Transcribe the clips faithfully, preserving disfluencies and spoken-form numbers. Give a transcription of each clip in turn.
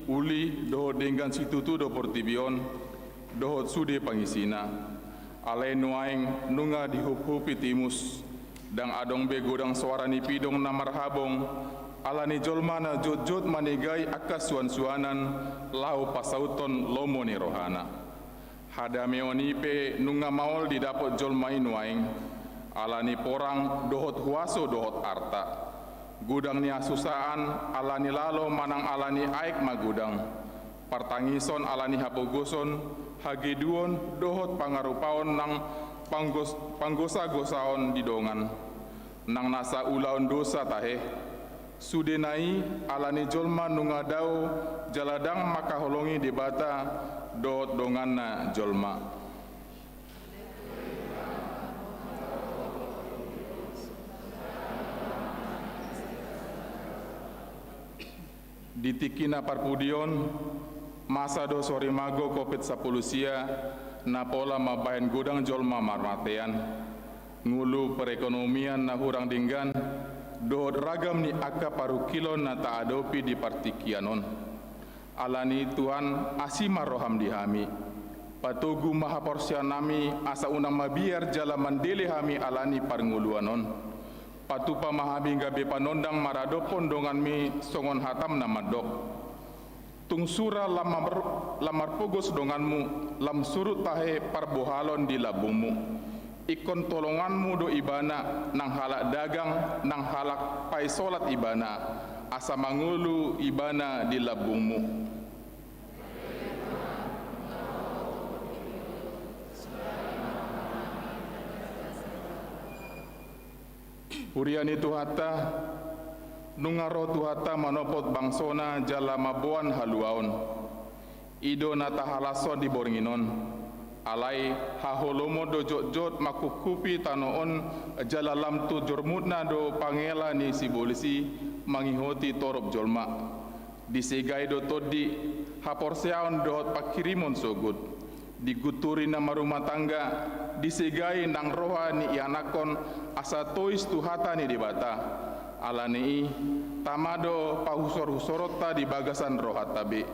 Uli dohot denggan situtu do portibi on, dohot sude pangisina. Alai nuaeng nunga dihuphupi timus, ndang adong be godang soara ni pidong na marhabong, ala ni jolma na jotjot manegai angka suansuanan, laho pasauthon lomo ni rohana. Hadameon i pe nunga maol didapot jolma i nuaeng, ala ni porang dohot huaso dohot arta. Godang ni hasusaan ala ni lalo manang ala ni aek ma godang. Partangison ala ni hapogoson, hageduon dohot pangarupaon nang panggos-, panggosagosaon di dongan. Nang nasa ulaon dosa tahe. Sudena i ala ni jolma nunga dao jala ndang mangkaholongi Debata dohot donganna jolma. Di tingki na parpudi on, masa do sorimago Covid sampulu sia na pola mambahen godang jolma marmatean, ngolu perekonomian na hurang denggan, dohot ragam ni angka parungkilon na taadopi di partingkian on. Ala ni i Tuhan, asi ma roham di hami. Patogu ma haporseaonnami asa unang mabiar jala mandele hami ala ni parngoluan on. Patupa ma hami gabe panondang maradophon donganmi songon hatam na mandok. Tung sura lam mar-, lam marpogos donganmu, lam surut tahe parbohalon di lambungmu. Ingkon tolonganmu do ibana nang halak dagang, nang halak paisolat ibana, asa mangolu ibana di lambungmu. Huria ni Tuhanta, nunga ro Tuhanta manopot bangsona jala mamboan haluaon. I do na tahalashon di borngin on. Alai haholomon do jotjot mangkuphupi tano on jala lam tu jormutna do pangela ni sibolis i mangihoti torop jolma. Disegai do tondi, haporseaon dohot panghirimon sogot. Digunturi na marrumah tangga, disegai nang roha ni ianakhon asa tois tu hata ni Debata. Ala ni i, tama do pahusorhusoronta di bagasan rohanta be.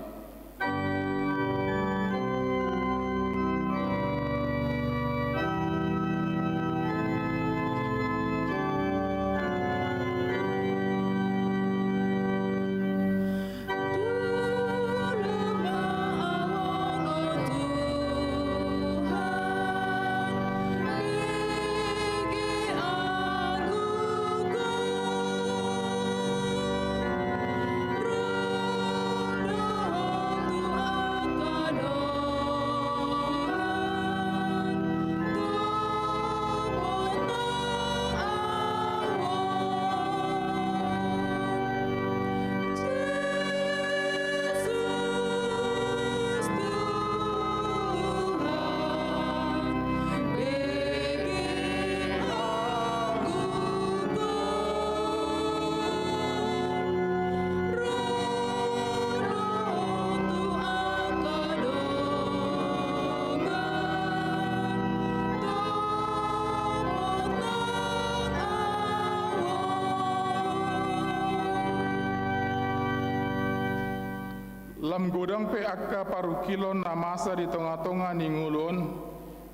Lam godang pe angka parungkilon na masa di tongatonga ni ngolu on,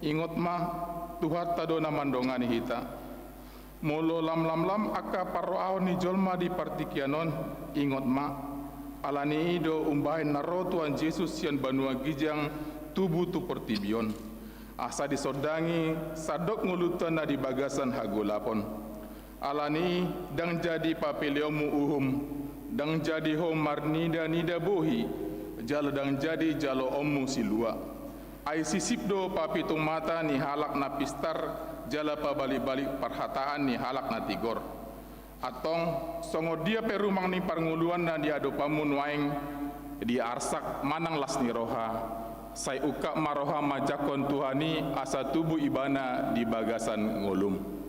ingot ma, Tuhanta do na mandongani hita. Molo lamlamlam angka parrohaon ni jolma di partingkian on, ingot ma, ala ni i do umbahen na ro Tuhan Jesus sian banua ginjang tubu tu portibi on, asa disondangi sandok ngolunta na di bagasan hagolapon. Ala ni i ndang jadi papeleonmu uhum, ndang jadi ho marnidanida bohi, jala ndang jadi jaloonmu silua. Ai sisip do papitung mata ni halak na pistar jala pabalikbalik parhataan ni halak na tigor. Antong, songon dia pe rumang ni parngoluan na di adopanmu nuaeng, di arsak manang las ni roha, sai ungkap ma roham manjangkon Tuhan i asa tubu ibana di bagasan ngolum.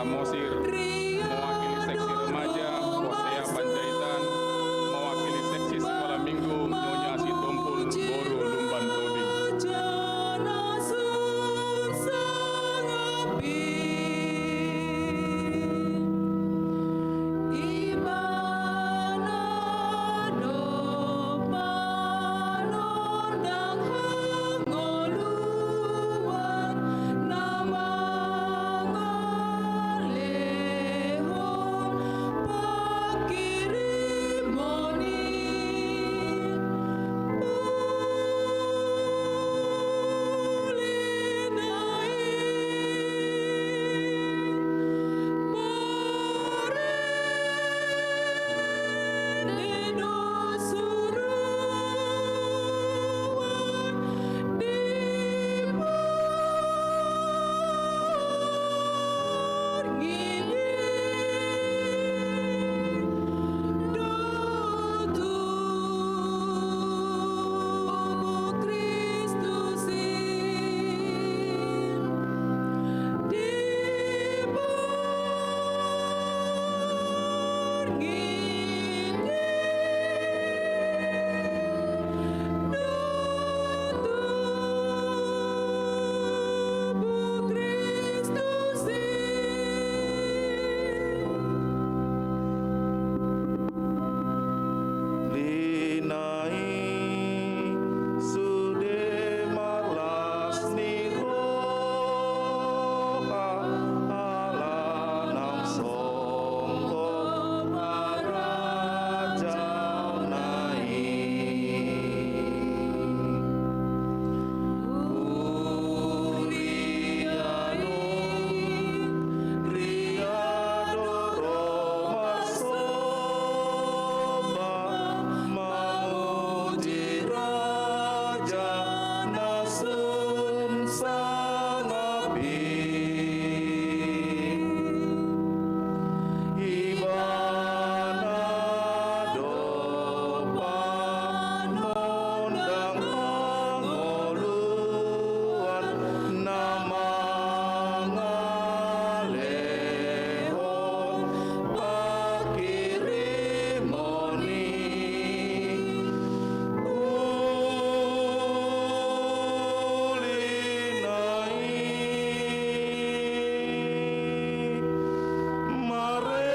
Samosir, mewakili seksi remaja Hosea Panjaitan, mewakili seksi sekolah minggu Nyonya Sitompul, boru Lumban Tobing. Di na i sude marlas ni roha ala naung songgop harajaonna i. Huria do i, huria do ro marsomba, mamuji Raja na sun sangap i. Ibana do panondang hangoluan na mangalehon panghirimon i. Uli na i, marende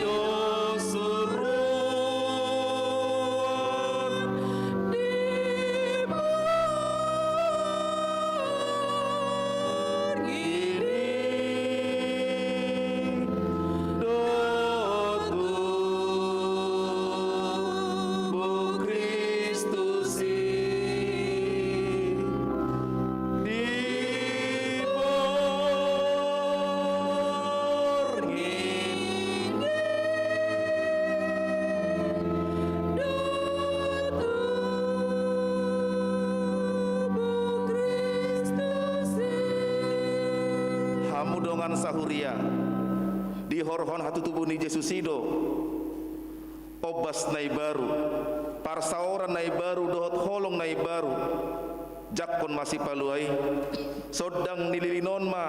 do suruan di borngin i, do tubu Kristus i di borngin i, do tubu Kristus i. Hamu dongan sahuria, dihorhon hatutubu ni Jesus i do ombas na imbaru, parsaoran na imbaru dohot holong na imbaru. Jangkon ma sipalua i, sondang ni lilin on ma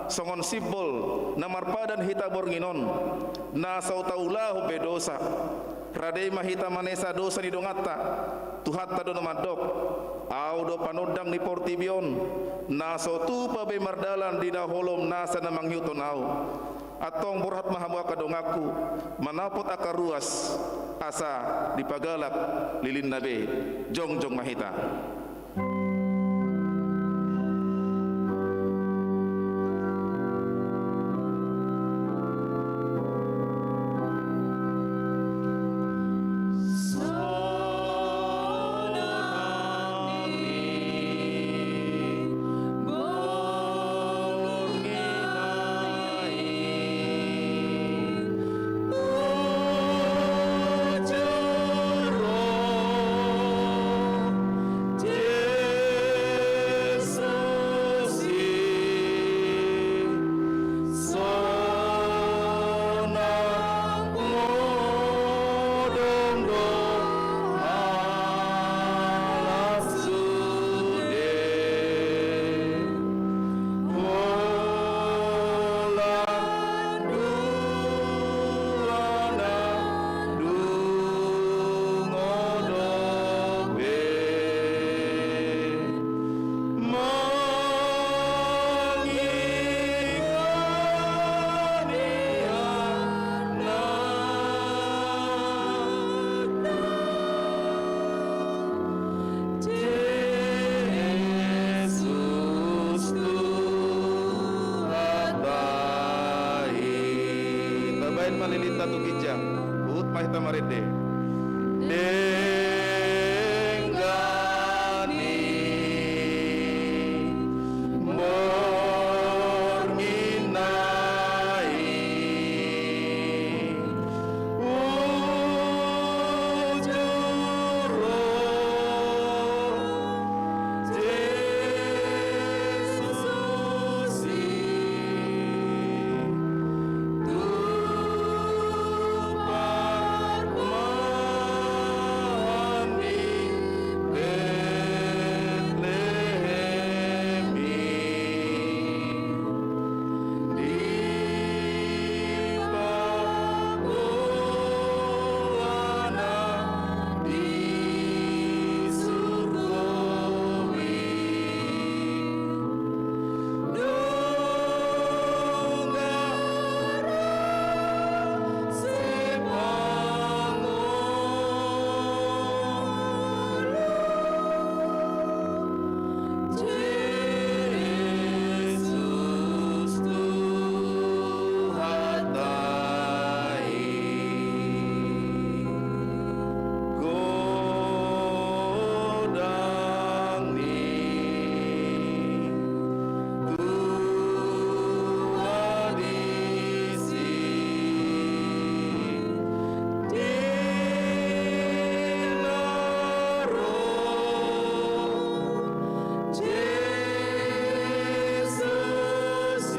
songon simbol na marpadan hita borngin on, na so taulahon be dosa. Rade ma hita manesa dosa ni donganta. Tuhanta do na mandok, Ahu do panondang ni portibi on, na so tupa be mardalan di na holom nasa na mangihuthon Ahu. Antong borhat ma hamu angka donganku, manopot angka ruas, asa dipagalak lilinna be. Jongjong ma hita. Marende. Denggan ni borngin na i, bujur ro Jesus i tu parmahan ni Betlehem i. Dipaboa na di surgo i. Dung adong sipangolu Jesus Tuhanta i, godang ni tua disi. Di na ro Jesus i,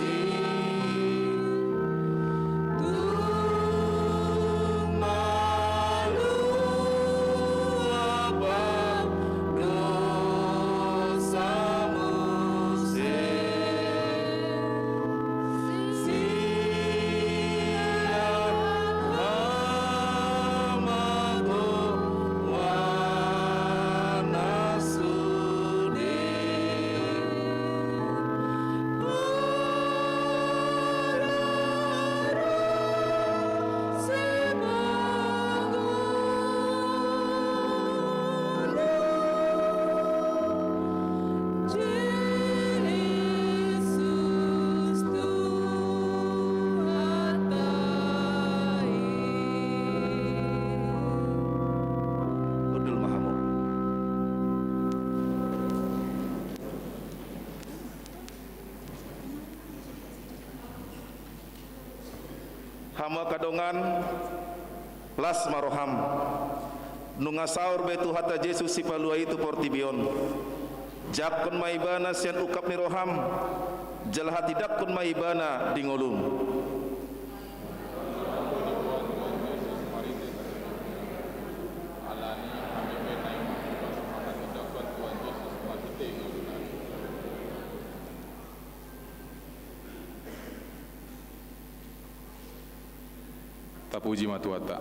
tung malua dosa muse. Sian hamatoan na sude. Jesus Tuhanta i. Hundul ma hamu. Hamu angka dongan, las ma roham. Nunga saur be Tuhanta Jesus Sipalua i tu portibi on. Jangkon ma Ibana sian ungkap ni roham, jala hatindangkon ma Ibana di ngolum. Tapuji ma Tuhanta.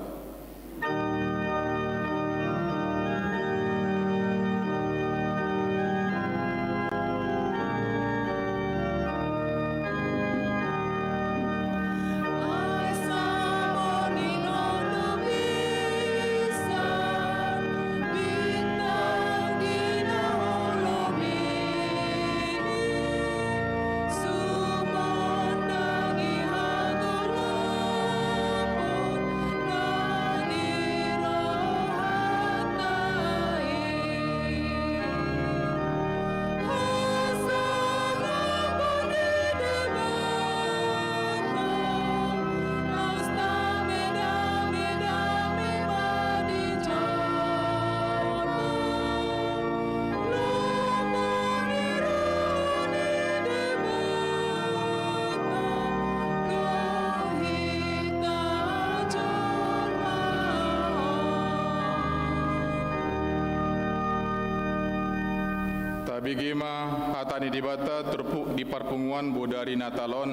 Tabege ma hata ni Debata turpuk di parpunguan bodari Natal on,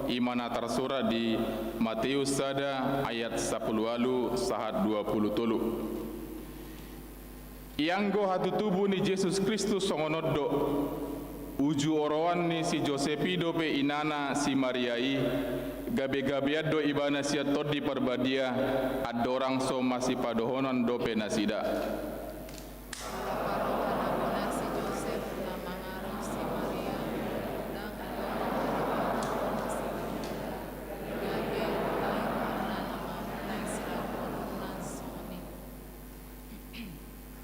i ma na tarsurat di Mateus sada ayat sampulu ualu sahat dua pulu tolu. Ianggo hatutubu ni Jesus Kristus songon on do, uju oroan ni si Josep i dope inana si Maria i, gabe-gabean do ibana sian Tondi Parbadia, andorang so masipadohonan dope nasida. Ala parroha na bona si Josep na mangarusi Maria, ndang adong na bona si Maria, gabe lae ma inana ma, naeng sirang on unang so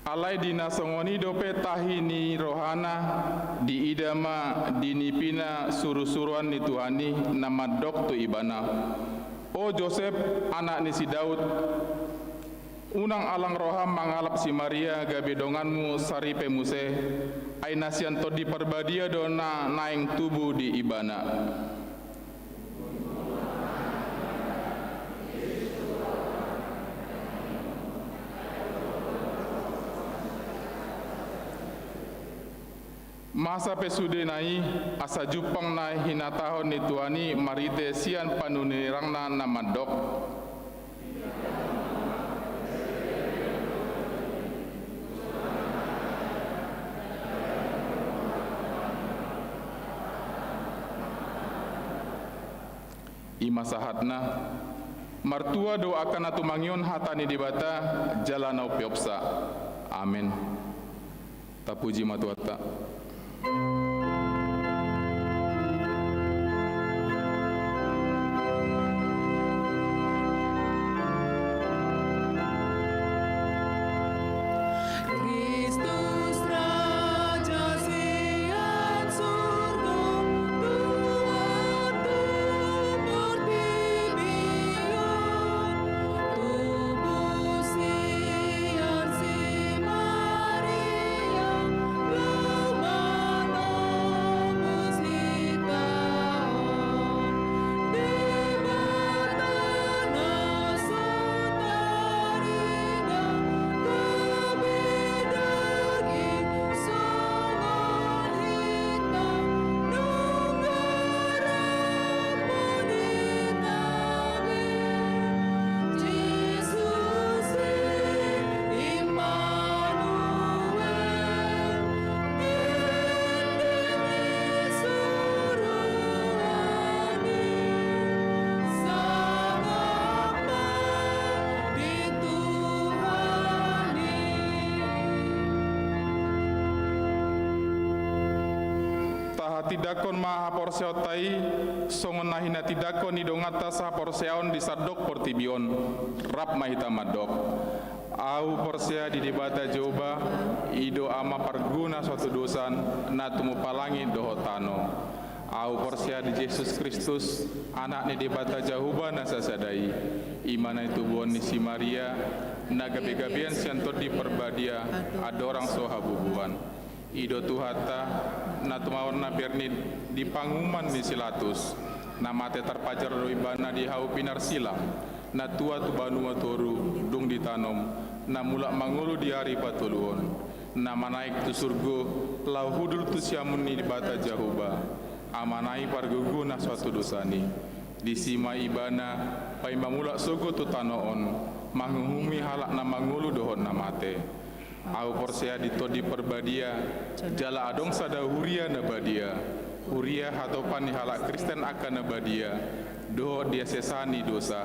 Alai di na songon i dope tahi ni rohana, diida ma di nipina surusuruan ni Tuhan i na mandok tu ibana: O Josep, anak ni si Daud, unang alang roham mangalap si Maria gabe donganmu saripe muse, ai na sian Tondi Parbadia do na naeng tubu di ibana. Masa pe sudena i, asa jumpang na hinatahon ni Tuhan i marhite sian panurirangna na mandok: I ma sahatna. Martua do angka na tumangihon hata ni Debata jala na umpeopsa. Amen. Tapuji ma Tuhanta. Kristus Raja sian surgo, Tuhan tu portibi on, tubu sian si Maria, laho manobus hita on. Debata na so tarida, gabe daging songon hita, nunga rap hita be. Jesus i Immanuel, ende ni suruan i, sangap ma di Tuhan i. Tahatindangkon ma haporseaonta i, songon na hinatindangkon ni donganta sahaporseaon di sandok portibi on. Rap ma hita mandok: Ahu porsea di Debata Jahowa, i do Ama parguna sohatudosan, na tumompa langit dohot tano. Ahu porsea di Jesus Kristus, Anak ni Debata Jahowa na sasada i, i ma na nitubuhon ni si Maria, na gabegabean sian Tondi Parbadia, andorang so habubuhan. I do Tuhanta, na tumaon na bernit di panguhuman ni si Latus, na mate tarpajar do Ibana di hau pinarsilang, na tua tu banua toru, dung ditanom, na mulak mangolu di ari patoluhon, na manaek tu surgo, laho hundul tu siamun ni Debata Jahowa, Amana i pargogona sohatudosan i. Disi ma Ibana paima mulak sogot tu tano on, manguhumi halak na mangolu dohot na mate. Ahu porsea di Tondi Parbadia, jala adong sada huria na badia, huria hatopan ni halak Kristen angka na badia, dohot di hasesaan ni dosa,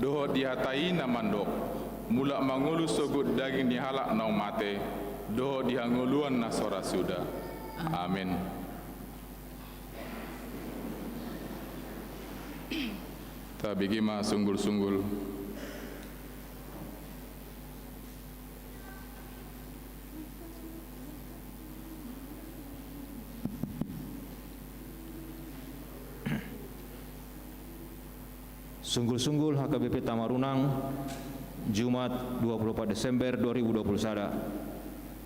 dohot di hata i na mandok: Mulak mangolu sogot daging ni halak naung mate, dohot di hangoluan na so ra suda. Amen. Tabege ma sunggulsunggul. Sunggulsunggul H K B P Tamarunang, Jumat dua puluh empat Desember dua ribu dua puluh sada.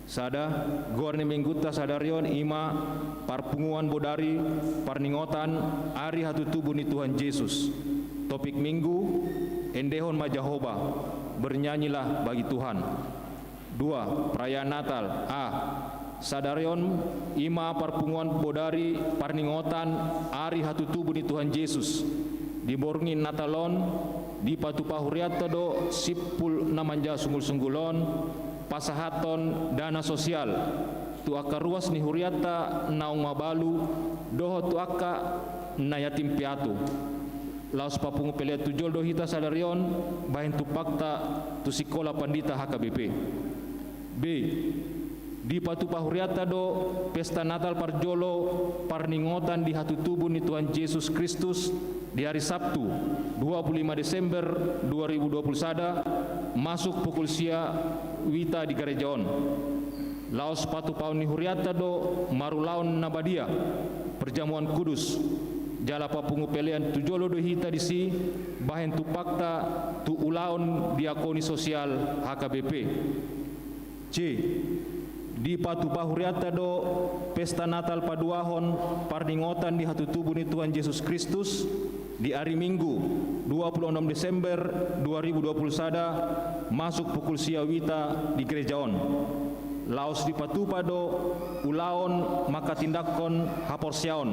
Sada, goar ni Minggunta sadari on i ma Parpunguan Bodari, parningotan ari hatutubu ni Tuhan Jesus. Topik Minggu: Endehon ma Jahowa, bernyanyilah bagi Tuhan. Dua, perayaan Natal. A, sadari on i ma Parpunguan Bodari, parningotan ari hatutubu ni Tuhan Jesus. Di borngin Natal on, dipatupa hurianta do simpul na manjalo sunggulsunggul on, pasahathon dana sosial tu angka ruas ni hurianta naung mabalu dohot tu angka na yatim piatu. Laos papungu pelean tu jolo do hita sadari on, bahen tumpakta tu Sikola Pandita H K B P. B, dipatupa hurianta do pesta Natal parjolo parningotan di hatutubu ni Tuhan Jesus Kristus di hari Sabtu, dua puluh lima Desember dua ribu dua puluh sada, masuk pukul sia uita di gareja on. Laos patupaon ni hurianta do marulaon na badia, perjamuan kudus, jala papungu pelean tu jolo do hita disi bahen tumpakta tu ulaon diakoni sosial H K B P. C. Dipatupa hurianta do pesta Natal paduahon parningotan di hatutubu ni Tuhan Jesus Kristus di ari Minggu, dua puluh enam Desember dua ribu dua puluh sada, masuk pukul sia uita di gareja on. Laos dipatupa do ulaon manghatindanghon haporseaon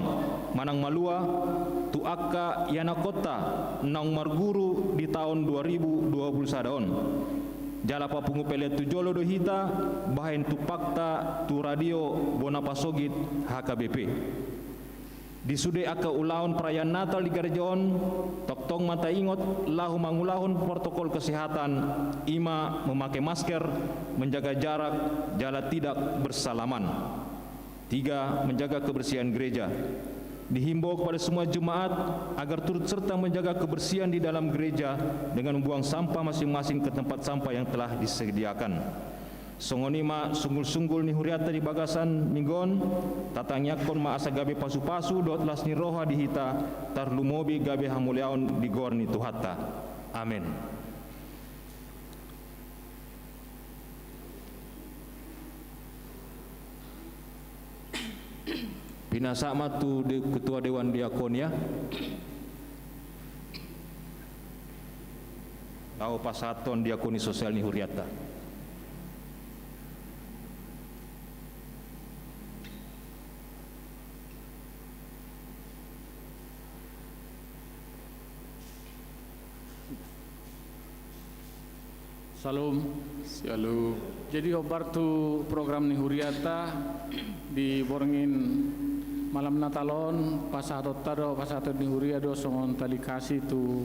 manang malua tu angka ianakkonta naung marguru di taon dua ribu dua puluh sada on. Jala papungu pelean tu jolo do hita bahen tumpakta tu radio bona pasogit H K B P. Di sude angka ulaon perayaan Natal di gareja on, tongtong ma taingot laho mangulahon protokol kesehatan, i ma memakai masker, menjaga jarak, jala tidak bersalaman. Tiga, menjaga kebersihan gereja. Dihimbau kepada semua jemaat agar turut serta menjaga kebersihan di dalam gereja dengan membuang sampah masing-masing ke tempat sampah yang telah disediakan. Songon i ma sunggul-sunggul ni hurianta di bagasan Minggu on, tatangiangkon ma asa gabe pasu-pasu dohot las ni roha di hita, tarlumobi gabe hamuliaon di goar ni Tuhanta. Amen. Pinasahat ma tu de-, Ketua Dewan Diakonia. Laho pasahathon diakoni sosial ni hurianta. Syalom. Syalom. Jadi, hombar tu program ni hurianta di borngin malam Natal on, pasahatonta do, pasahaton ni huria do songon tali kasih tu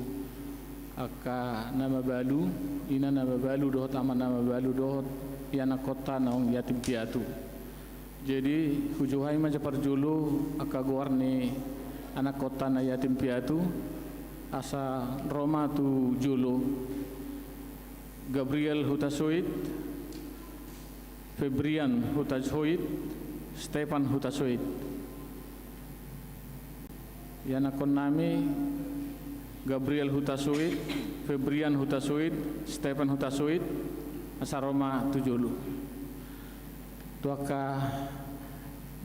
angka na mabalu, ina na mabalu dohot ama na mabalu dohot ianakkonta naung yatim piatu. Jadi, hujou hami ma jolo parjolo angka goar ni anakkonta na yatim piatu, asa ro ma tu jolo: Gabriel Hutasoit, Febrian Hutasoit, Stefan Hutasoit. Ianakkonnami Gabriel Hutasoit, Febrian Hutasoit, Stefan Hutasoit, asa ro ma tu jolo. Tu angka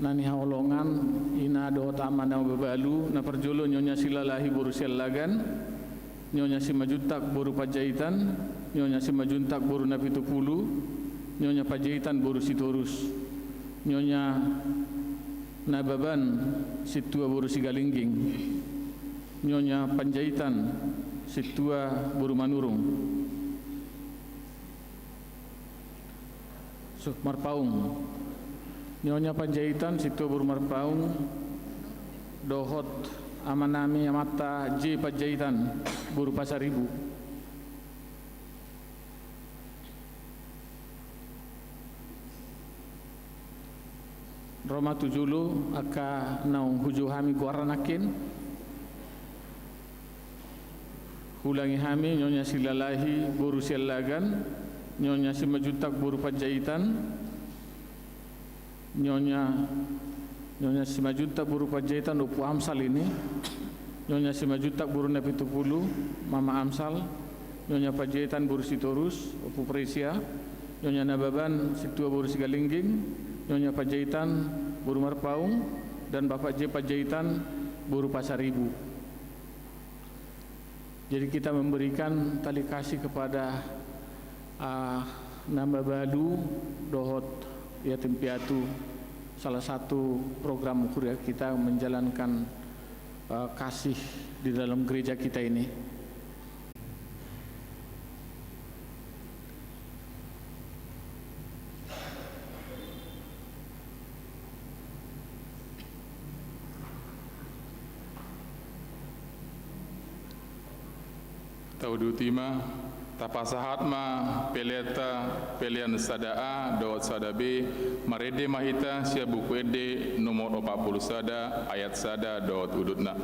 na nihaholongan, ina dohot ama na mabalu, na parjolo Nyonya Silalahi boru Siallagan, Nyonya Simanjuntak boru Panjaitan, Nyonya Simanjuntak boru Napitupulu, Nyonya Panjaitan boru Sitorus, Nyonya Nababan Sintua boru Sigalingging, Nyonya Panjaitan Sintua boru Manurung. Suh, Marpaung. Nyonya Panjaitan Sintua boru Marpaung dohot amanami, amanta J Panjaitan boru Pasaribu. Ro ma tu jolo angka naung hujou hami goarna nangkin. Huulangi hami: Nyonya Silalahi boru Siallagan, Nyonya Simanjuntak boru Panjaitan, Nyonya, Nyonya Simanjuntak boru Panjaitan, Ompu Amsal ini, Nyonya Simanjuntak boru Napitupulu, Mama Amsal, Nyonya Panjaitan boru Sitorus, Ompu Presia, Nyonya Nababan Sintua boru Sigalingging, Nyonya Panjaitan boru Marpaung, dan Bapak J Panjaitan boru Pasaribu. Jadi, kita memberikan tali kasih kepada, ah, na mabalu dohot yatim piatu, salah satu program huria kita menjalankan, eh, kasih di dalam gereja kita ini. Tauduti ma, tapasahat ma peleanta, pelean sada A dohot sada B, marende ma hita sian Buku Ende nomor opat puluh sada, ayat sada dohot udutna.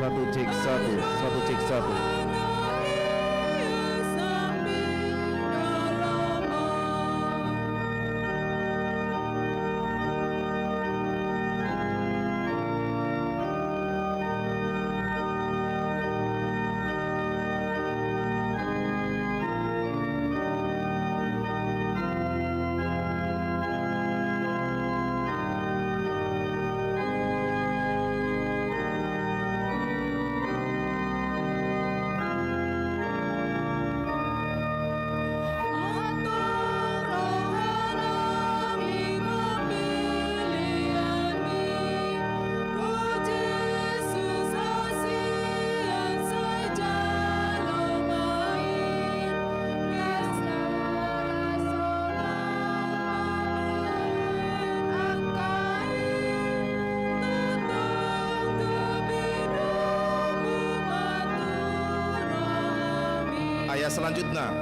Satu, cek, satu, satu, cek, satu. Ayat selanjutnya.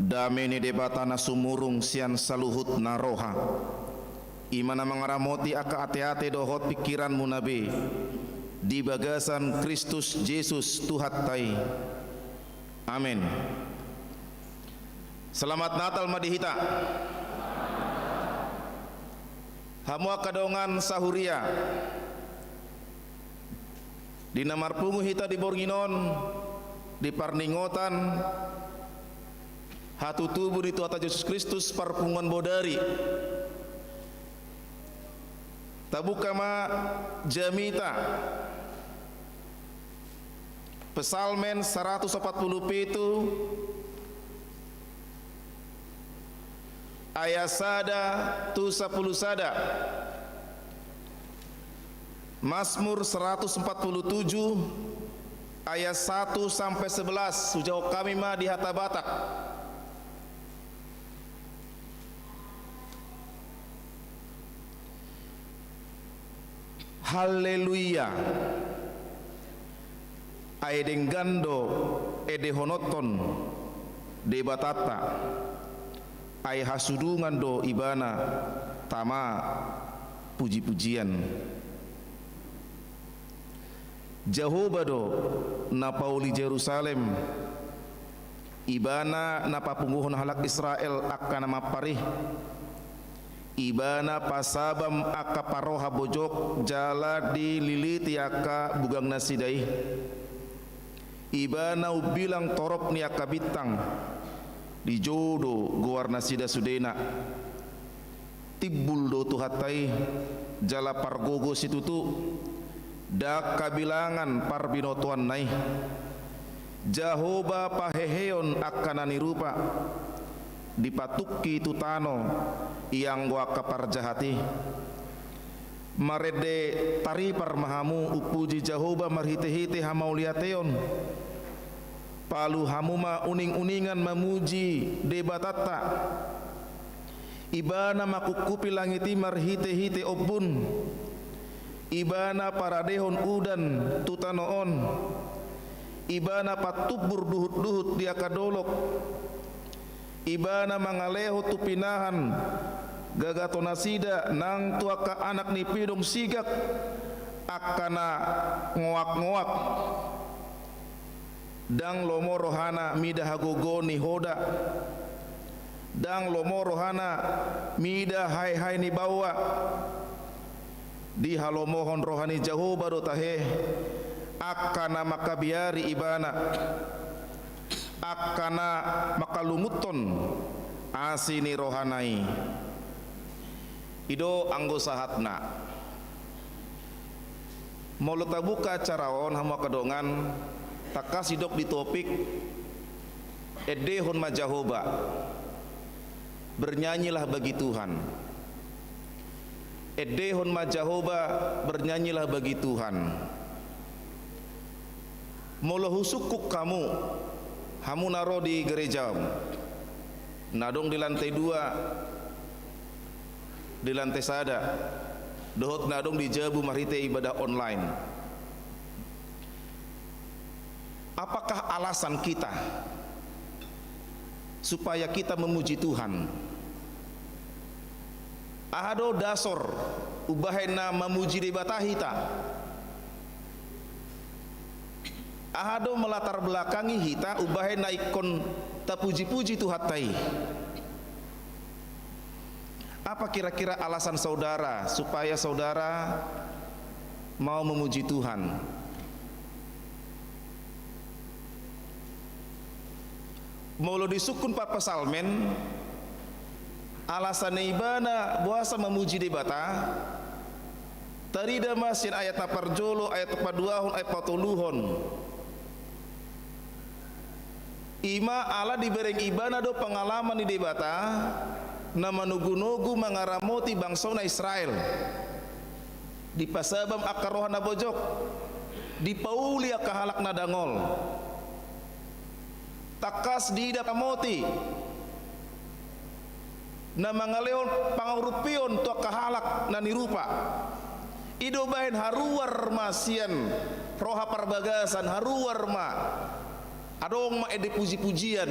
Dame ni Debata na sumurung sian saluhut na roha, i ma na mangaramoti angka ateate dohot pingkiranmuna be di bagasan Kristus Jesus Tuhanta i. Amen. Selamat Natal ma di hita. Hamu angka dongan sahuria, di na marpungu hita di borngin on, di parningotan hatutubu ni Tuhanta Jesus Kristus parpunguan bodari, tabuka ma jamita. Psalmen saratus opat pulu pitu, ayat sada tu sampulu sada. Mazmur saratus opat pulu tujuh, ayat satu sampe sebelas. Hujahahon hami ma di hata Batak. Haleluya. Ai denggan do endehononhon Debatanta, ai hasudungan do Ibana tama pujipujian. Jahowa do na pauli Jerusalem, Ibana na papunguhon halak Israel angka na mampar i. Ibana pasabam angka parroha bojok jala dililiti angka bugangnasida i. Ibana umbilang torop ni angka bintang, dijou do goarnasida sudena. Timbul do Tuhanta i jala pargogo situtu, ndang habilangan parbinotoanna i. Jahowa paheheon angka na nirupa, dipatungki tu tano ianggo angka parjahat i. Marende taripar ma hamu umpuji Jahowa marhitehite hamauliateon. Palu hamu ma uninguningan mamuji Debatanta. Ibana mangkungkupi langit i marhitehite ombun. Ibana paradehon udan tu tano on. Ibana patumbur duhutduhut di angka dolok. Ibana mangalehon tu pinahan gagatonasida nang tu angka anak ni pidong sigak, angka na ngoakngoak. Ndang lomo rohana mida hagogoon ni hoda. Ndang lomo rohana mida haehae ni baoa. Dihalomohon roha ni Jahowa do tahe angka na mangkabiari Ibana, angka na mangkalungunhon asi ni rohana i. I do anggo sahatna. Molo tabuka acara on hamu angka dongan, tangkas didok di topik, endehon ma Jahowa, bernyanyilah bagi Tuhan. Endehon ma Jahowa, bernyanyilah bagi Tuhan. Molo husungkun hamu, hamu na ro di gereja, na adong di lantai dua, di lantai sada, dohot na adong di jabu marhite ibadah online. Apakah alasan kita supaya kita memuji Tuhan? Aha do dasor umbahen na mamuji Debata hita? Aha do melatar belakangi hita umbahen na ingkon tapuji-puji Tuhanta i? Apa kira-kira alasan saudara supaya saudara mau memuji Tuhan? Molo disungkun parpsalmen, alasan ni ibana boasa mamuji Debata, tarida ma sian ayat na parjolo, ayat na paduahon, ayat patoluhon. I ma ala dibereng ibana do pengalaman ni Debata na manogunogu mangaramoti bangsona Israel. Dipasabam angka roha na bojok, dipauli angka halak na dangol. Tangkas diida ramoti na mangalehon pangarumpion tu angka halak na nirupa. I do bahen haruar ma sian roha parbagasan, haruar ma. Adong ma ende puji-pujian,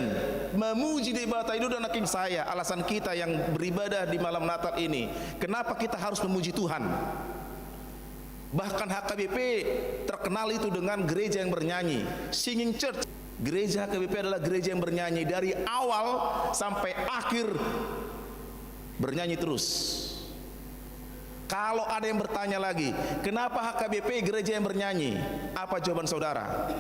mamuji Debata. I do nangkin saya, alasan kita yang beribadah di malam Natal ini, kenapa kita harus memuji Tuhan. Bahkan H K B P terkenal itu dengan gereja yang bernyanyi, singing church. Gereja H K B P adalah gereja yang bernyanyi dari awal sampai akhir, bernyanyi terus. Kalau ada yang bertanya lagi, kenapa H K B P gereja yang bernyanyi? Apa jawaban saudara?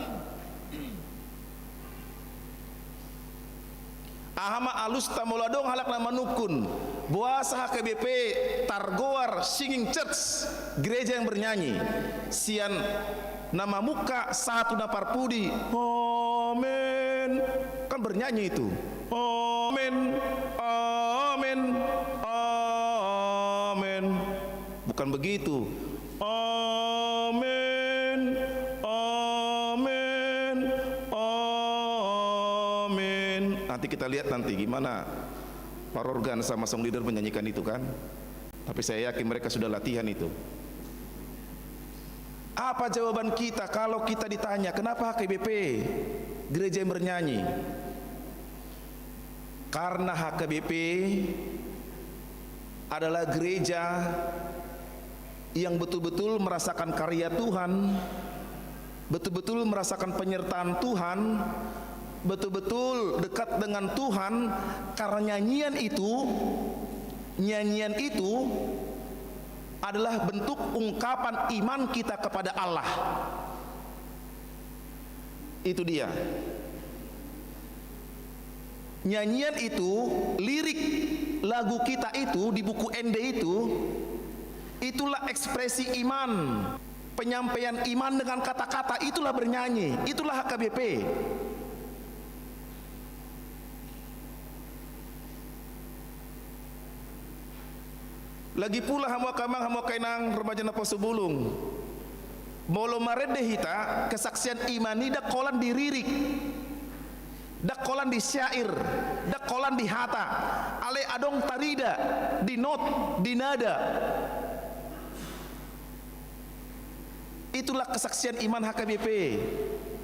Aha ma alusta molo adong halak na manungkun, boasa H K B P targoar singing church, gereja yang bernyanyi? Sian na mamungka sahat tu na parpudi, amen. Kan bernyanyi itu. Amen, amen, amen. Bukan begitu. Amen, amen, amen. Nanti kita lihat nanti gimana parorgan sama song leader menyanyikan itu kan. Tapi saya yakin mereka sudah latihan itu. Apa jawaban kita kalau kita ditanya, kenapa H K B P gereja yang bernyanyi? Karena H K B P adalah gereja yang betul-betul merasakan karya Tuhan, betul-betul merasakan penyertaan Tuhan, betul-betul dekat dengan Tuhan, karena nyanyian itu, nyanyian itu adalah bentuk ungkapan iman kita kepada Allah. Itu dia. Nyanyian itu, lirik lagu kita itu di buku ende itu, itulah ekspresi iman, penyampaian iman dengan kata-kata, itulah bernyanyi, itulah H K B P. Lagi pula hamu angka amang, hamu angka inang, remaja na poso bulung. Molo marende hita, kesaksian iman i ndang holan di lirik, ndang holan di syair, ndang holan di hata, alai adong tarida di not, di nada. Itulah kesaksian iman H K B P.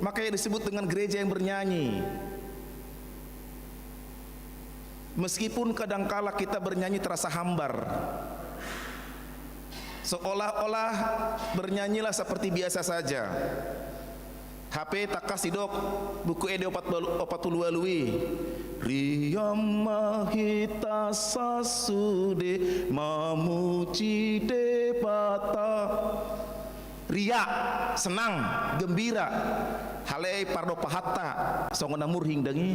Makanya disebut dengan gereja yang bernyanyi. Meskipun kadangkala kita bernyanyi terasa hambar, seolah-olah bernyanyilah seperti biasa saja. Hape tangkas didok buku ende opat pulu, opat pulu ualu i, riam ma hita sasude mamuji Debata. Riak, senang, gembira. Alai pardopahatta songon na murhing dang i.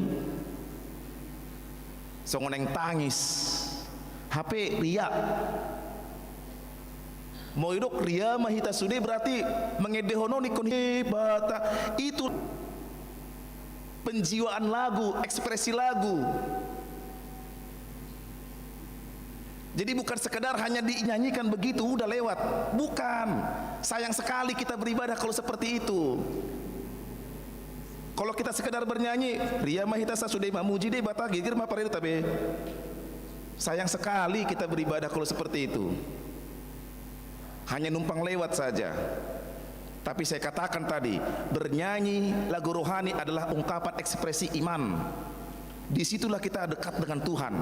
Songon naeng tangis. Hape riak. Molo didok riam ma hita sude berarti mengendehon on ingkon Debata. Itu penjiwaan lagu, ekspresi lagu. Jadi bukan sekedar hanya dinyanyikan begitu, udah lewat. Bukan. Sayang sekali kita beribadah kalau seperti itu. Kalau kita sekedar bernyanyi, riama hita sasude mamuji Debata, girgir ma parade tabe. Sayang sekali kita beribadah kalau seperti itu. Hanya numpang lewat saja. Tapi saya katakan tadi, bernyanyi lagu rohani adalah ungkapan ekspresi iman. Disitulah kita dekat dengan Tuhan.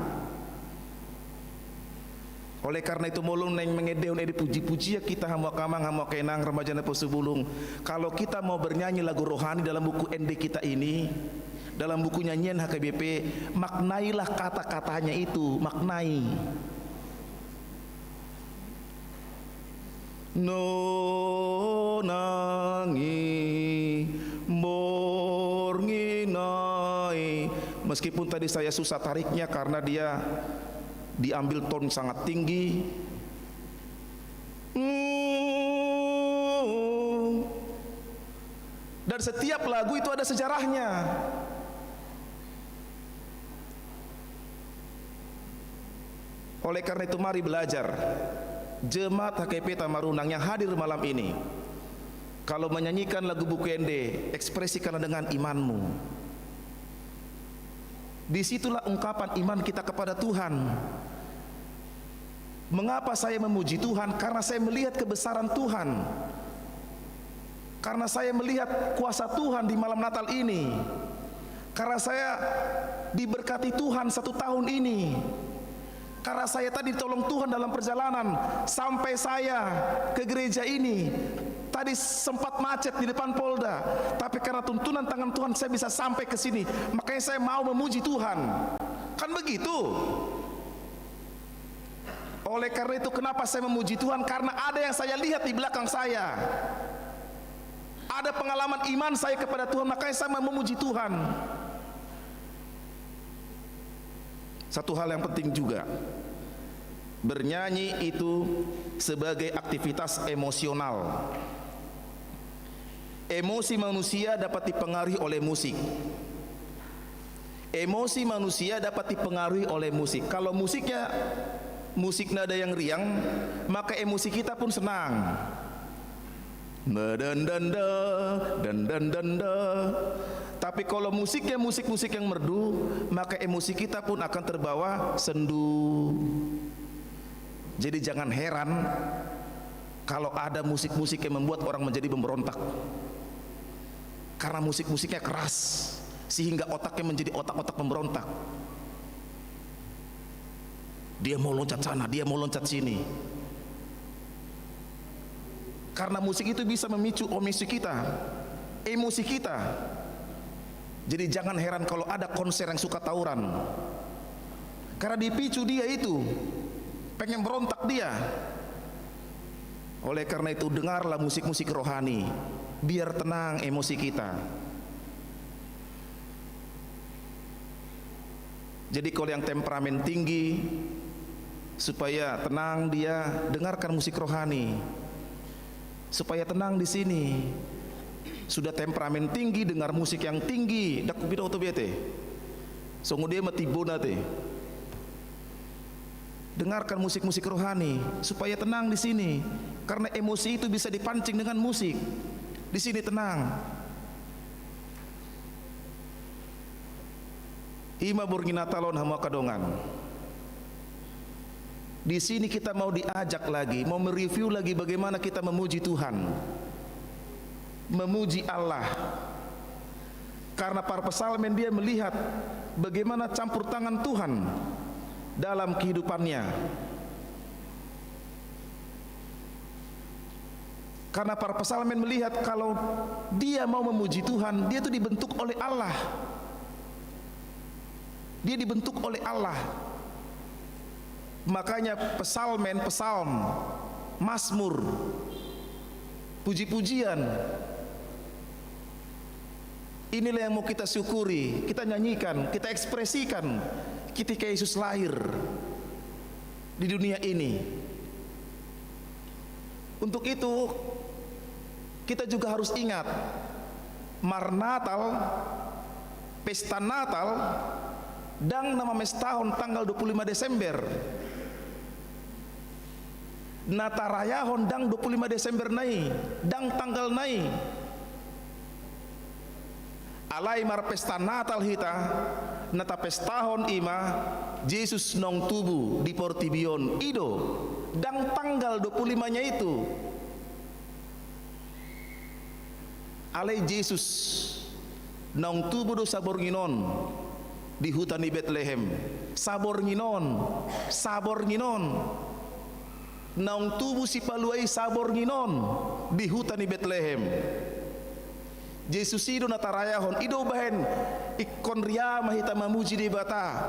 Oleh karena itu, molo naeng mangendehon ende puji-pujian hita, hamu angka amang, hamu angka inang, remaja naposobulung, kalau kita mau bernyanyi lagu rohani dalam buku ende kita ini, dalam buku nyanyian H K B P, maknailah kata-katanya itu, maknai. Nunga i borngin i. Meskipun tadi saya susah tariknya karena dia diambil tone sangat tinggi. Hmm. Dan setiap lagu itu ada sejarahnya. Oleh karena itu, mari belajar. Jemaat H K P Tamarunang yang hadir malam ini, kalau menyanyikan lagu buku ende, ekspresikanlah dengan imanmu. Disitulah ungkapan iman kita kepada Tuhan. Mengapa saya memuji Tuhan? Karena saya melihat kebesaran Tuhan. Karena saya melihat kuasa Tuhan di malam Natal ini. Karena saya diberkati Tuhan satu tahun ini. Karena saya tadi ditolong Tuhan dalam perjalanan sampai saya ke gereja ini. Tadi sempat macet di depan Polda, tapi karena tuntunan tangan Tuhan saya bisa sampai ke sini. Makanya saya mau memuji Tuhan. Kan begitu. Oleh karena itu, kenapa saya memuji Tuhan? Karena ada yang saya lihat di belakang saya. Ada pengalaman iman saya kepada Tuhan, makanya saya memuji Tuhan. Satu hal yang penting juga, bernyanyi itu sebagai aktivitas emosional. Emosi manusia dapat dipengaruhi oleh musik. Emosi manusia dapat dipengaruhi oleh musik. Kalau musiknya musik nada yang riang, maka emosi kita pun senang. Na, dan, dan, da, dan, dan, dan, da. Tapi kalau musiknya musik-musik yang merdu, maka emosi kita pun akan terbawa sendu. Jadi jangan heran kalau ada musik-musik yang membuat orang menjadi pemberontak. Karena musik-musiknya keras, sehingga otaknya menjadi otak-otak pemberontak. Dia mau loncat sana, dia mau loncat sini. Karena musik itu bisa memicu emosi kita, emosi kita. Jadi jangan heran kalau ada konser yang suka tawuran. Karena dipicu dia itu, pengen berontak dia. Oleh karena itu, dengarlah musik-musik rohani, biar tenang emosi kita. Jadi kalau yang temperamen tinggi, supaya tenang dia, dengarkan musik rohani. Supaya tenang di sini. Sudah temperamen tinggi, dengar musik yang tinggi, dak pidato bete. Songon dia mati bona te. Dengarkan musik-musik rohani, supaya tenang di sini. Karena emosi itu bisa dipancing dengan musik. Di sini tenang. Ima borngin Natal on, hamu angka dongan. Di sini kita mau diajak lagi, mau mereview lagi bagaimana kita memuji Tuhan, memuji Allah. Karena para psalmen dia melihat bagaimana campur tangan Tuhan dalam kehidupannya. Karena para psalmen melihat kalau dia mau memuji Tuhan, dia itu dibentuk oleh Allah. Dia dibentuk oleh Allah. Makanya psalmen, psalm, mazmur, puji-pujian, inilah yang mau kita syukuri, kita nyanyikan, kita ekspresikan ketika Yesus lahir di dunia ini. Untuk itu, kita juga harus ingat, marnatal, pesta Natal, ndang na mamestahon tanggal dua puluh lima Desember. Na tarayahon ndang dua pulu lima Desember na i, ndang tanggal na i. Alai marpesta Natal hita, na tapestahon i ma Jesus naung tubu di portibi on, i do, ndang tanggal dua pulu lima-nya itu. Alai Jesus naung tubu do saborngin on di huta ni Betlehem. Saborngin on, saborngin on. Naung tubu Sipalua i saborngin on di huta ni Betlehem. Jesus i do na tarayahon, i do bahen ingkon ria ma hita mamuji Debata.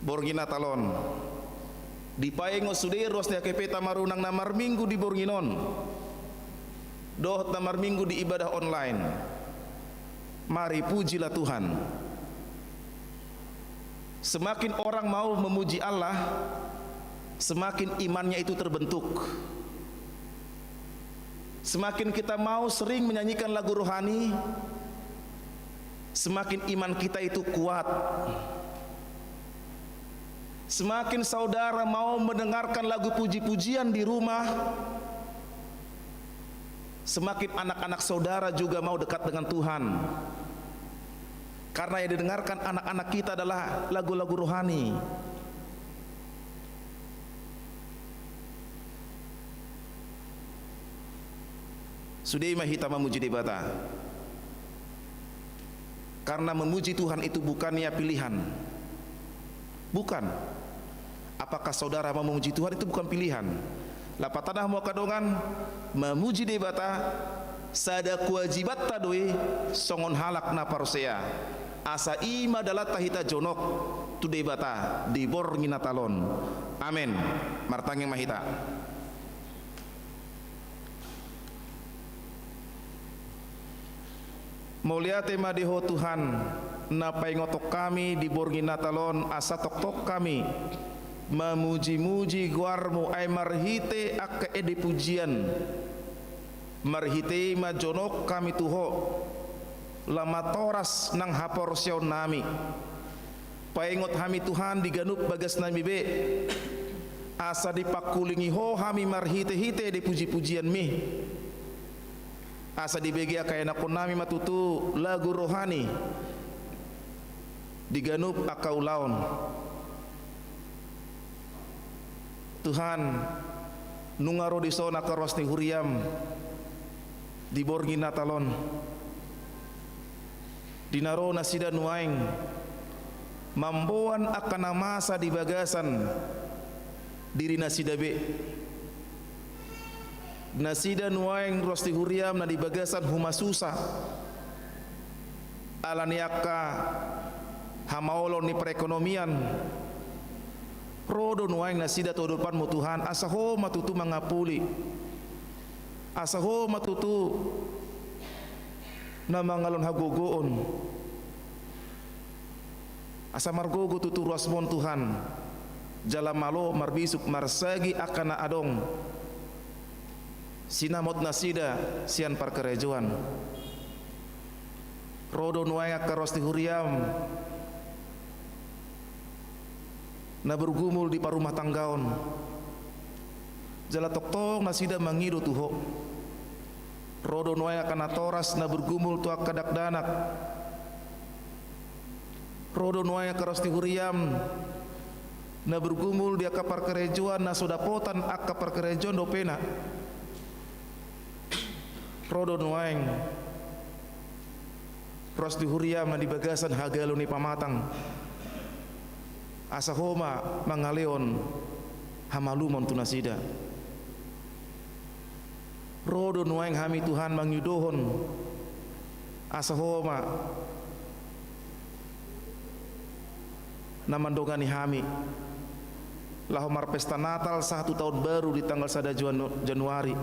Borngin Natal on, dipaingot sude ruas ni H K P-ta marunang na marminggu di borngin on, dohot na marminggu di ibadah online. Mari pujilah Tuhan. Semakin orang mau memuji Allah, semakin imannya itu terbentuk. Semakin kita mau sering menyanyikan lagu rohani, semakin iman kita itu kuat. Semakin saudara mau mendengarkan lagu puji-pujian di rumah, semakin anak-anak saudara juga mau dekat dengan Tuhan. Karena yang didengarkan anak-anak kita adalah lagu-lagu rohani. Sude ma hita mamuji Debata. Karena memuji Tuhan itu bukannya pilihan. Bukan. Apakah saudara mau memuji Tuhan, itu bukan pilihan. Lapatanna hamu angka dongan, mamuji Debata sada kewajibanta do i songon halak na porsea. Asa i ma dalanta hita jonok tu Debata di borngin Natal on. Amen. Martangiang ma hita. Mauliate ma di Ho Tuhan, na paingothon hami di borngin Natal on asa tongtong hami mamuji-muji goar-Mu, ai marhite angka ende pujian, marhite i ma jonok hami tu Ho, laho matoras nang haporseaonnami. Paingot hami Tuhan di ganup bagasnami be, asa dipangkulingi Ho hami marhite-hite di puji-pujianmi. Asa dibege angka ianakhonnami ma tutu lagu rohani di ganup angka ulaon. Tuhan, nunga ro dison angka ruas ni huriam di borngin Natal on. Di na ro nasida nuaeng mamboan angka na masa di bagasan diri nasida be. Nasida nuaeng ruas ni huriam na di bagasan humasusa ala ni angka hamaolon ni perekonomian. Ro do nuaeng nasida tu adopanmu Tuhan, asa Ho ma tutu mangampuli. Asa Ho ma tutu na mangalehon hagogoon. Asa margogo tutu ruasmu on Tuhan, jala malo marbisuk marsagi angka na adong sinamot nasida sian parkarejoan. Ro do nuaeng angka ruas ni huriam na bergumul di parumah tanggaon. Jala tongtong nasida mangido tu Ho. Ro do nuaeng angka natoras na bergumul tu angka dakdanak. Ro do nuaeng angka ruas ni huriam na bergumul di angka parkarejoan na so dapotan angka parkarejoan dopena. Ro do nuaeng ruas ni huriam na di bagasan hagalo ni pamatang. Asa Ho ma mangalehon hamalumon tu nasida. Ro do nuaeng hami Tuhan mangidohon, asa Ho ma na mandongani hami laho marpesta Natal sahat tu taon baru di tanggal sada Janu-, Januari.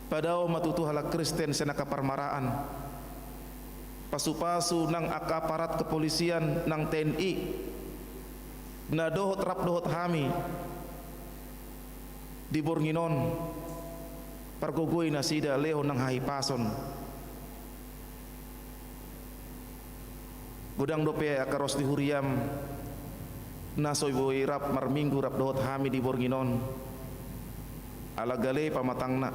Padao ma tutu halak Kristen sian angka parmaraan. Pasupasu nang angka aparat kepolisian nang T N I na dohot rap dohot hami di borngin on. Pargogoi nasida, lehon nang hahipason. Godang dope angka ruas ni huriam na so boi rap marminggu rap dohot hami di borngin on, ala gale pamatangna,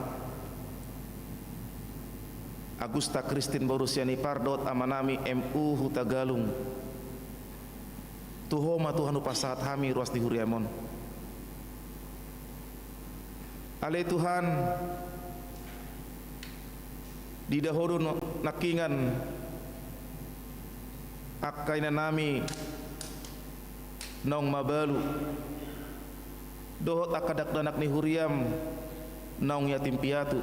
Agusta Christine boru Sianipar dohot amanami M U Hutagalung. Tu Ho ma Tuhan hupasahat hami ruas ni huriaM on. Ale Tuhan, diida Ho do nangkiningan angka inanami naung mabalu dohot angka dakdanak ni huriaM naung yatim piatu.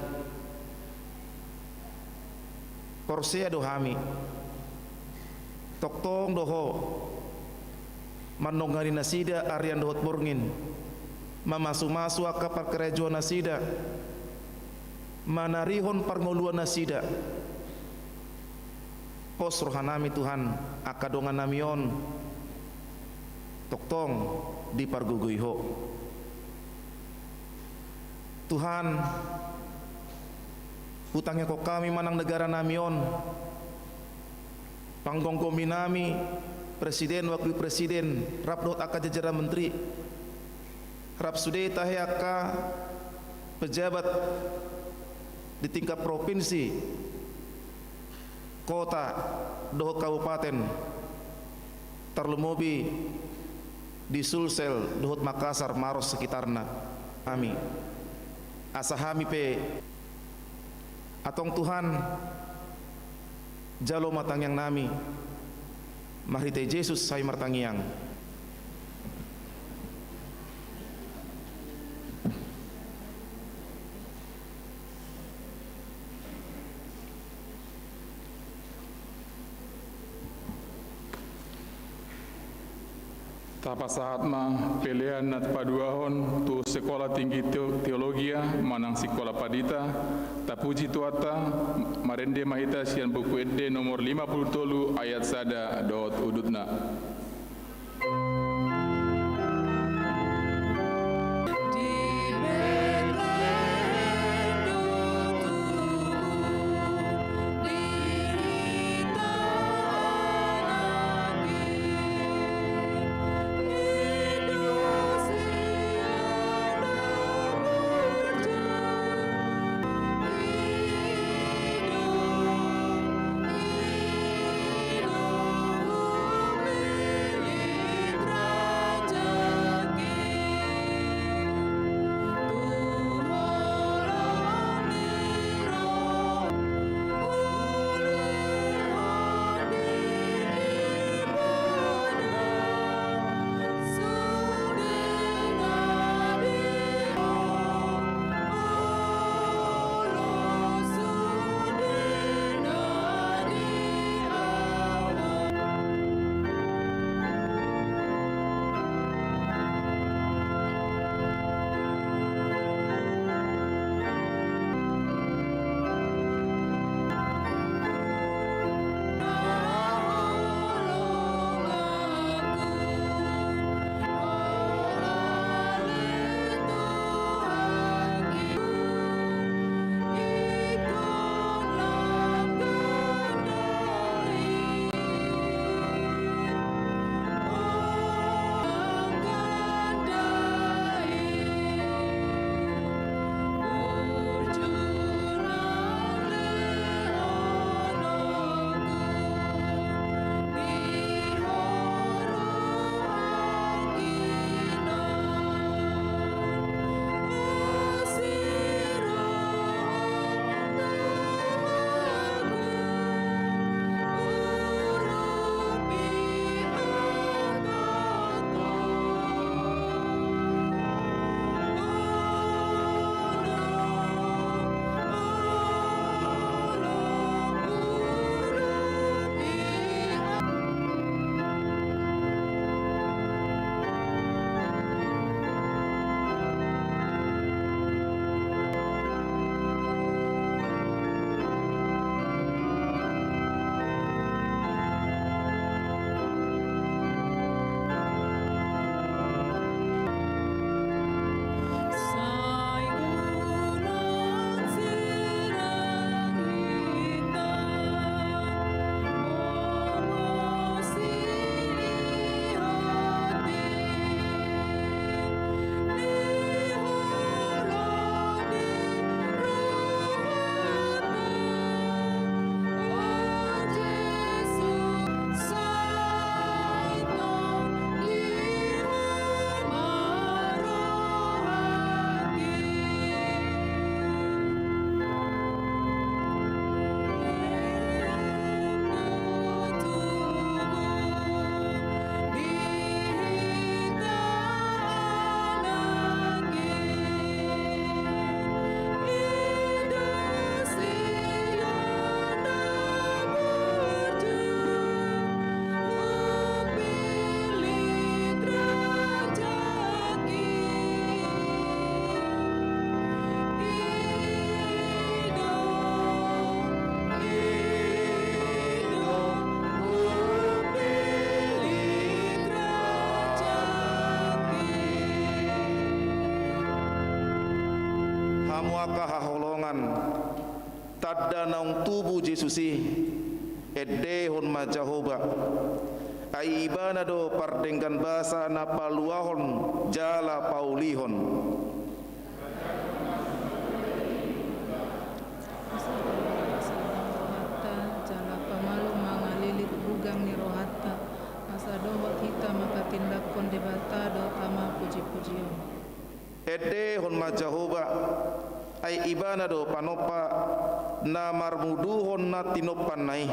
Porsea do hami, tongtong do Ho mandongani nasida arian dohot borngin, mamasumasu angka parkarejoannasida, manarihon parngoluannasida. Pos rohanami Tuhan, angka dongannami on tongtong dipargogoi Ho. Tuhan, hutangiangkon hami manang negaranami on, panggomgominami, presiden, wakil presiden, rap dohot angka jajaran menteri, rap sude tahe angka pejabat di tingkat provinsi, kota dohot kabupaten, tarlumobi di Sulsel dohot Makassar, maros sekitarna. Hami, asa hami pe, antong Tuhan, jalo ma tangiangnami. Marhite Jesus hami martangiang. Tapasahat ma pelean na paduahon tu Sekolah Tinggi Teo-, Teologia manang Sikola Pandita. Tapuji Tuhanta, marende ma hita sian Buku Ende nomor lima puluh tolu ayat sada dohot udutna. Angka haholongan, tanda naung tubu Jesus i, endehon ma Jahowa. Ai Ibana do pardenggan basa na paluahon jala paulihon. Asa dohot rohanta, jala pamalum mangalilit bugang ni rohanta, asa dohot hita manghatindanghon Debata do tama pujipujion. Endehon ma Jahowa, ai Ibana do panompa na marmuduhon na tinompanna i.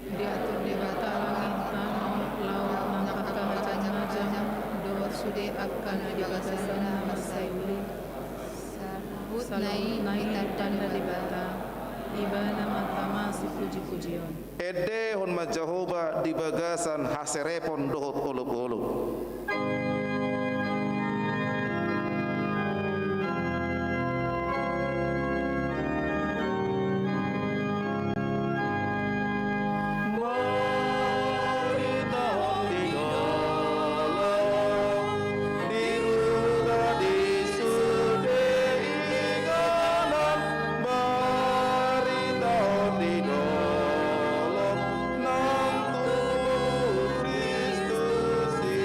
Diatur Debata langit tano, laut nang angka hajatna, dohot sude angka na di bagasanna mansai uli. Saluhutna i ditanda Debata, Ibana ma tama sipujipujion. Endehon ma Jahowa di bagasan haserepon dohot olopolop. Baritahon di dolok nang tubu Kristus i.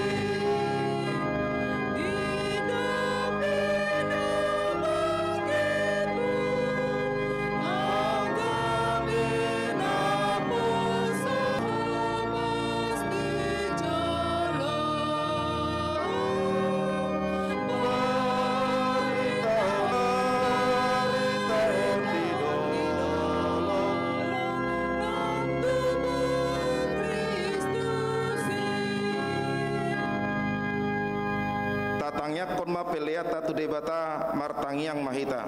Tatangiangkon ma peleanta tu Debata, martangiang ma hita.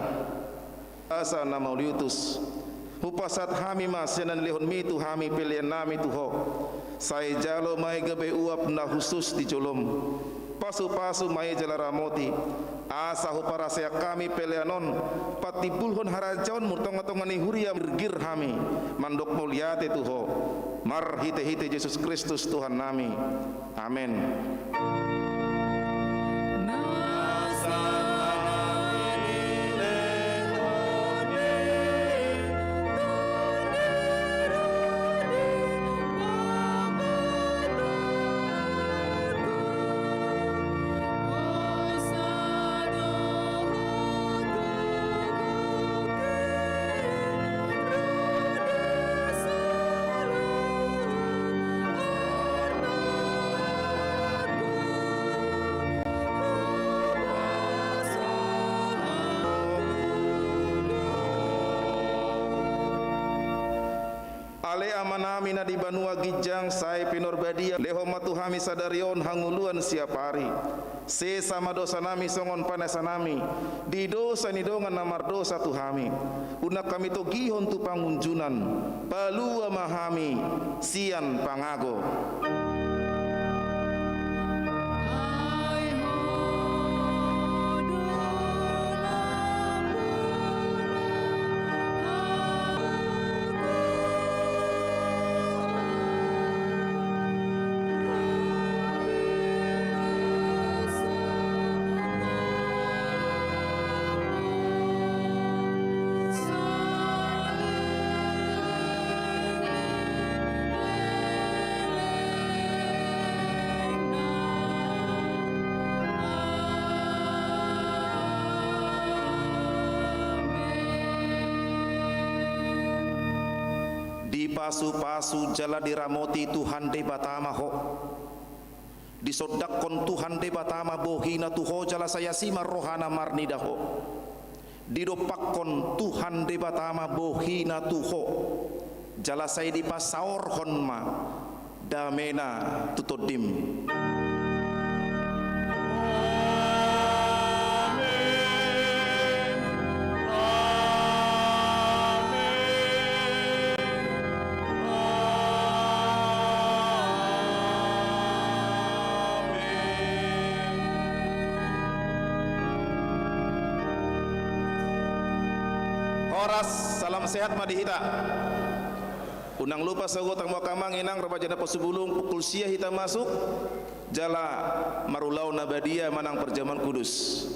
Asa na mauliutus, hupasahat hami ma sian na nilehonmi tu hami peleannami tu Ho. Sai jalo ma i gabe uap na hushus di jolom. Pasupasu ma i jala ramoti, asa huparaseak hami pelean on patimbulhon harajaonmu tongatonga ni huria, girgir hami mandok mauliate tu Ho. Marhitehite Jesus Kristus Tuhannami. Amen. Ale Amanami na di banua ginjang, sai pinarbadia, lehon ma tu hami sadari on hangoluan siapari. Sesa ma dosanami songon panesanami di dosa ni dongan na mardosa tu hami. Unang hami togihon tu pangunjunan, palua ma hami sian pangago. Dipasupasu jala diramoti Tuhan Debata ma ho. Disondangkon Tuhan Debata ma bohina tu ho jala sai asi ma rohana marnida ho. Didompakkon Tuhan Debata ma bohina tu ho jala sai dipasaorhon ma damena tu tondim. Horas, salam sehat ma di hita. Unang lupa sogot hamu angka amang inang, remaja na pasubulung, pukul sia hita masuk jala marulaon na badia manang parjamuan kudus.